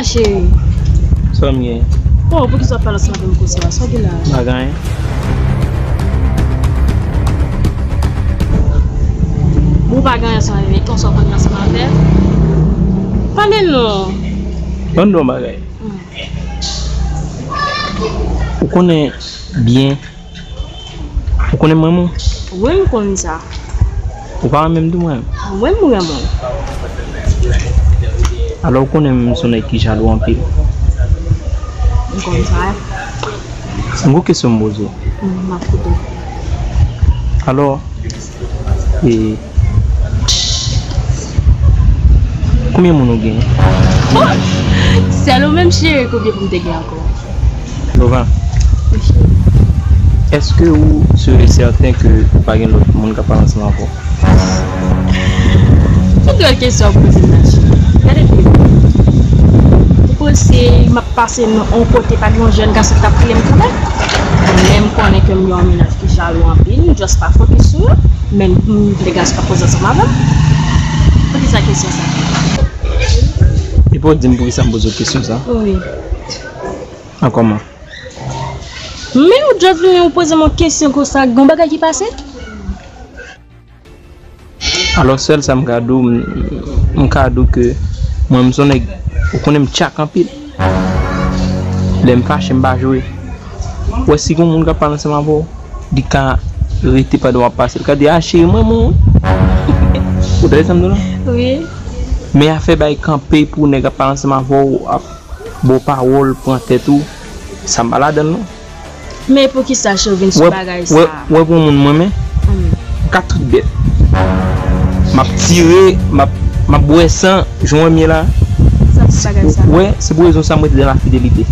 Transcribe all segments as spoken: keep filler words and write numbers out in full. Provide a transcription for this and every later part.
Cheri. Sa w gen? Oh, poukisa w ap pale ansanm avè m konsa? Sa w gen la? M pa gen anyen. Ou pa gen anyen ansanm avè m, konsa w konn ansanm avè m? Pale non. Ban m di w yon bagay. Hmm. Ou konnen byen Ou konnen m renmen w? Wi, m konn sa. Ou pa renmen m tou, mwen? Wi, m renmen w. Alò, ou konnen m se yon nèg ki jalou anpil. M konn sa. M gon kesyon m poze w. Mm, m ap koute w. Alò, e, konbyen moun ou genyen? Sèl ou menm, cheri, konbyen pou m te gen ankò? Lova, èske ou sûr et certain ke ou pa gen lòt moun k ap pale ansanm avè w? Ki dwòl kesyon w poze m la, cheri? Gade fi. Ou panse m ap pase nan yon kote, pa gen yon jèn gason k ap kriye m kanmenm? Men m konnen ke m gen yon mennaj ki jalou anpil, m just pa fokis sou yo, men m, lè gason k ap koze ansanm avè m. Poukisa kesyon sa? Epi w di m poukisa m poze w kesyon sa? Wi. An kòman? Men ou just vini ou poze m yon kesyon konsa, gon bagay ki pase? Alò, sèl sa m ka di w, m, m ka di w ke mwen, m se yon nèg, ou konnen m tchak anpil. Lè m fache, m pa jwe. Ou wè, si gon moun k ap pale ansanm avè w, li ka rete pandan w ap pase. Li ka di, "A, cheri, mwen, mwen." Ou tande sa m di w la? Wi. Men afè bay kanpe pou nèg ap pale ansanm avè w, ap ba w pawòl, pran tèt ou, sa m pa ladan l non. Men poukisa cheri w vin sou bagay sa? Wè pou yon moun mwen renmen, m ka tout bèt. M ap tire, m ap, m ap bwè san, jan w wè m ye la. Sa se bagay sa? Wè, se pou rezon sa m rete dan lafidelite.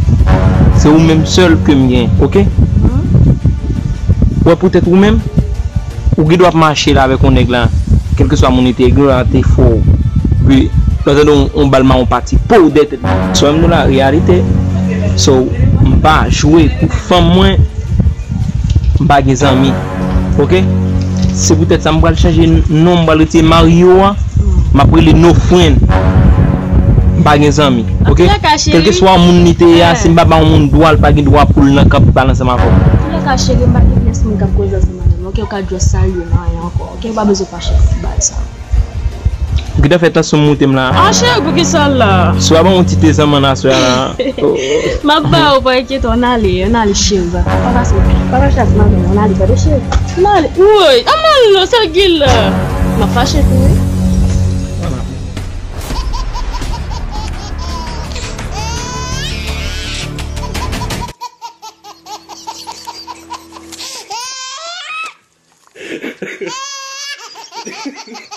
Se ou menm sèl ke m gen, oke? Wè, poutèt ou menm, ou gen dwa ap mache la avèk yon nèg la, kèlkeswa moun li te, gen dwa te fò w. Epi, lè w tande yon, yon bal mawon pati, po w dèyè tèt li. Sa m di w la, reyalite. So, m pa jwe pou fanm mwen, m pa gen zanmi. Oke? Se poutèt sa m pral chanje n-, non, m pral retire Mario a, m ap rele No Friend. M pa gen zanmi. Oke? Kèlkeswa moun li te ye a, si m pa ba yon moun dwa, li pa gen dwa pou l nan kanpe pale ansanm avè w. Antoulèka, cheri, m pa gen pyès moun k ap koze ansanm avè m. Oke, ou ka just salye m, anyen ankò. Oke, ou pa bezwen fache pou bagay sa. Ou gentan fè tansyon m moute m la. Ah, cheri, poukisa la? Si w a ban yon ti tezanman aswè a la. M ap ba ou, pa enkyete w, ann ale, ann ale, cheri. Pa, pa pase, pa fache ak madanm ou, ann ale, tande, cheri. Ann ale. Woy, ann ale non, sèl gil la. M ap fache tou, wi.